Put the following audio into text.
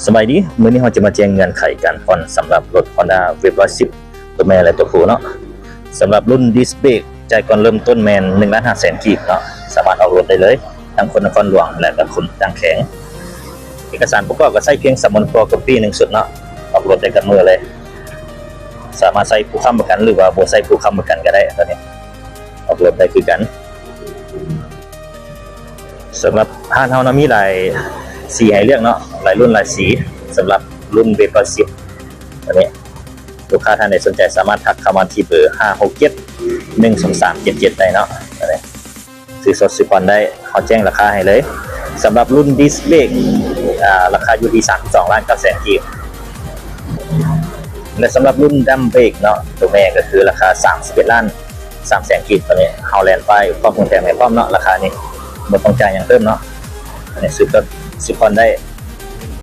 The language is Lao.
ສະບາຍດີ, ມື້ນີ້ເຮົາຈະມາແຈ້ງເງື່ອນໄຂການຜ່ອນສຳລັບລົດ Honda Wave ຮ້ອຍສິບ ຕົວແມ່ ແລະ ຕົວຜູ້ເນາະ. ສຳລັບລຸ້ນ Disc Brake ຈ່າຍກ່ອນເລີ່ມຕົ້ນແມ່ນ ໜຶ່ງລ້ານຫ້າແສນ ກີບເນາະ, ສາມາດອອກລົດໄດ້ເລີຍ ທັງຄົນນະຄອນຫຼວງ ແລະ ກັບຄົນຕ່າງແຂວງ. ເອກະສານປະກອບກໍໃຊ້ພຽງສຳມະໂນ Copy ໜຶ່ງຊຸດເນາະ, ອອກລົດໄດ້ກັບມືເລີຍ, ສາມາດໃຊ້ຜູ້ຄ້ຳປະກັນ ຫຼືວ່າບໍ່ໃຊ້ຜູ້ຄ້ຳປະກັນກໍໄດ້, ຕົວນີ້ອອກລົດໄດ້ຄືກັນ. ສຳລັບຮ້ານເຮົາເນາະ ມີຫຼາຍສີໃຫ້ເລືອກເນາະ, ຫຼາຍລຸ້ນຫຼາຍສີ. ສຳລັບລຸ້ນ Wave ຮ້ອຍສິບ ອັນນີ້ ລູກຄ້າທ່ານໃດສົນໃຈສາມາດທັກເຂົ້າມາທີ່ເບີ ຫ້າຫົກເຈັດ ໜຶ່ງສອງສາມເຈັດເຈັດ ໄດ້ເນາະ. ອັນນີ້ຊື້ສົດຊື້ຜ່ອນໄດ້, ເຮົາແຈ້ງລາຄາໃຫ້ເລີຍ. ສຳລັບລຸ້ນ Disc Brake ອາ ລາຄາຢູ່ທີ່ ສາມສິບສອງລ້ານເກົ້າແສນ ກີບ ແລະ ສຳລັບລຸ້ນ Drum Brake ເນາະ, ຕົວແມ່ກໍຄືລາຄາ ສາມສິບເອັດລ້ານສາມແສນ ກີບ. ຕົວນີ້ເຮົາແລ່ນປ້າຍພ້ອມຂອງແຖມໃຫ້ພ້ອມເນາະ, ລາຄານີ້ບໍ່ຕ້ອງຈ່າຍຫຍັງເພີ່ມເນາະ. ອັນນີ້ຊື້ສົດຊື້ຜ່ອນໄດ້,